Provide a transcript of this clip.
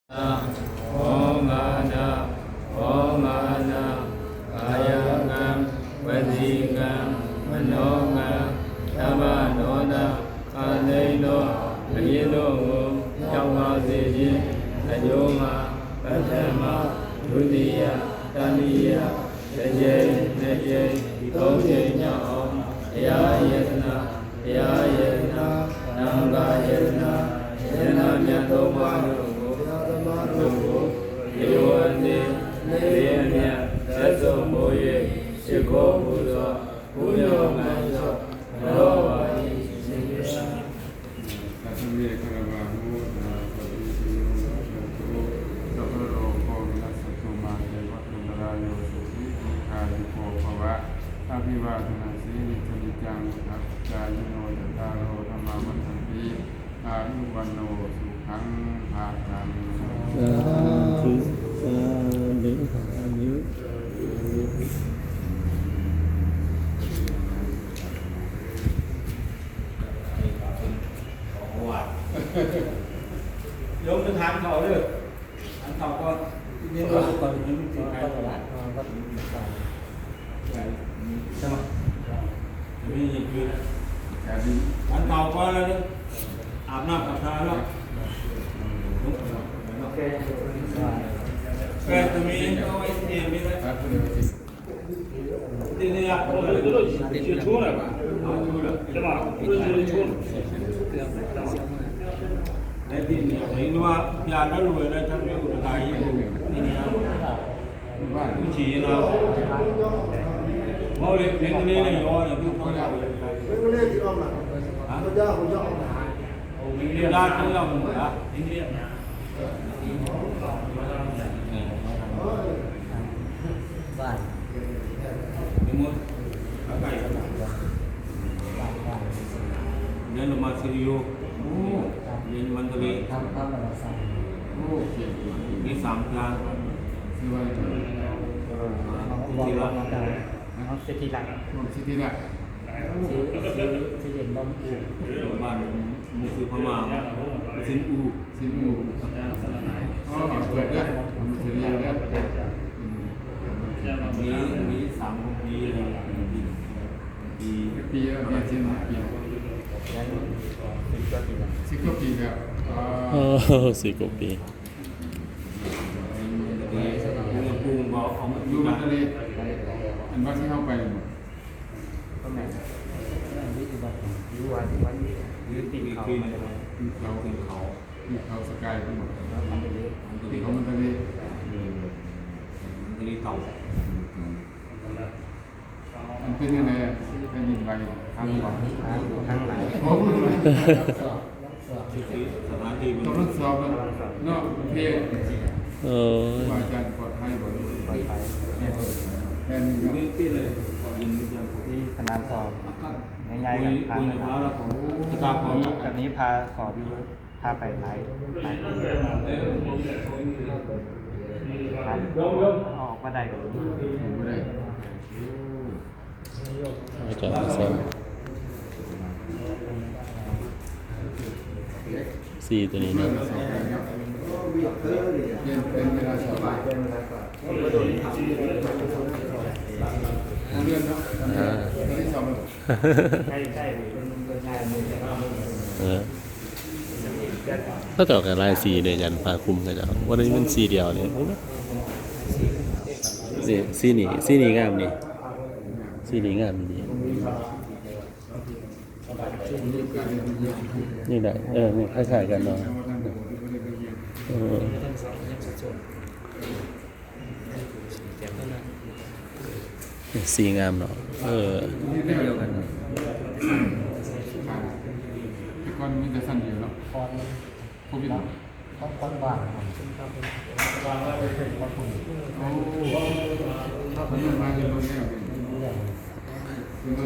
မောဟနာ မောဟနာ ကာယကံ ဝစီကံ မနောကံ သမ္မာဒေါသ ခန္ဓာသော အငြိုးတို့ကို ပျောက်ပါစေခြင်း အကျိုးမှာ ပထမ ဒုတိယ တတိယ တစ်ကြိမ် နှစ်ကြိမ် သုံးကြိမ်မြောက်အောင် ဘုရားယတနာ ဘုရားယတနာ နာမယတနာ ယတနာမြတ်သုံးပါးတို့ကို ဘုရားဓမ္မတို့ကို ရေဝံသေ ရေအမြတ် လက်စုံမိုး၍ ရှိခိုးပူဇော် ပူဇော်ပန်စွာ တော်ပါသည်။ သဗ္ဗေ ခရဝဟူ သဗ္ဗေ သဗ္ဗရောဂေ ဝိနស្សန္တု မာ เต ภวัตวันตรายโย สุขี ทีฆายุโก ภวะ อภิวาทนสีลิสสะนิจจัง วุฑฒาปจายิโน จัตตาโร ธัมมา วัฑฒันติ อายุ วัณโณ สุขัง พะลัง สาธุ สาธุ สาธุ ໂຍມໄປຖາມເຂົາເດີ ຖາມເຂົາກ່ອນ ເນາະ ກ່ອນ ຍັງບໍ່ເຖິງໃຜ ໃຊ່ ມີອີກຢູ່ ອັນເກົ່າກໍແລ້ວເດີ ອາບນ້ຳອາບທ່າແລ້ວ ໂອເຄ ແກກໍມີ ເອົາໄວ້ທີ່ນີ້ມີໄວ້ ທີ່ນີ້ລະ ໄດ້ທີ່ນີ້ ເຫັນວ່າຍາດລະລວຍແລ້ວ ທັງມີອຸດຕາຍຢູ່ທີ່ນີ້ ເດີນລົງມາຊິລິໂຍ ເດີນມັນທະເລ ມີສາມຈານ ຊິຕິລັກ ຊິຕິລັກ ຊິ ຊິ ຊິເຫັນບ້ານອູ ບ້ານໝູ່ຊື່ພະມ້າ ຊິນອູ ຊິນອູ ອໍ ເປີດເດີ ມີ ມີສາມຄົນ ປີ ປີ ປີ ປີ ສິບກວ່າປີແລ້ວ ສິບກວ່າປີແລ້ວ ອໍ ໂອ້ ສິບກວ່າປີ ຢູ່ມັນທະເລ ອັນວ່າຊິເຮົາໄປບໍ່? ກໍແມ່ນ ຢູ່ວັດ ຢູ່ວັດ ຢູ່ຕີນເຂົາ ຕີນເຂົາ ຕີນເຂົາ ຕີນເຂົາສະກາຍພຸ້ນບໍ່? ມັນທະເລ ຕີນເຂົາມັນທະເລ ມັນທະເລເກົ່າ. ມັນເປັນຈັ່ງໃດ ແຜ່ນດິນໄຫວ? ທາງຫຼວງ ທາງຫຼວງ ທາງຫຼາຍ ໂອ້ ສະຖານທີ່ມັນກຳລັງສອບເນາະ ເນາະ ເພ ໂອ້ຍ ວ່າອາຈານປອດໄພບໍ່? ປອດໄພ ແຜ່ນດິນເນາະ ມີຂະໜາດສອບໃຫຍ່ໆ ກັບ ກັບນີ້ພາສອບຢູ່ ພາໄປຫຼາຍ ຫຼາຍຄົນ ອອກມາໄດ້ ອອກມາໄດ້ ອາຈານສອນ ສີ່ຕົວນີ້ເນາະ ອ່າ ເອີ ເຂົາເຈົ້າກໍຫຼາຍສີເດ້ ອັນຜ້າຄຸມເຂົາເຈົ້າ ບໍ່ໄດ້ມີສີດຽວເດ້ ນີ້ ສີນີ້ ສີນີ້ງາມນີ້ ສີນີ້ງາມນີ້ ນີ້ໄດ້ ເອີ ນີ້ຄ້າຍໆກັນເນາະ ເອີ. ສີງາມເນາະ ເອີ ແຕ່ກ່ອນມີແຕ່ຊັ້ນດຽວເນາະ ໂຄວິດ ເນາະ ຂອງຄົນບ້ານ ໂອ້ ເຂົາເຈົ້າມາເຮັດໂຮງແຮມ.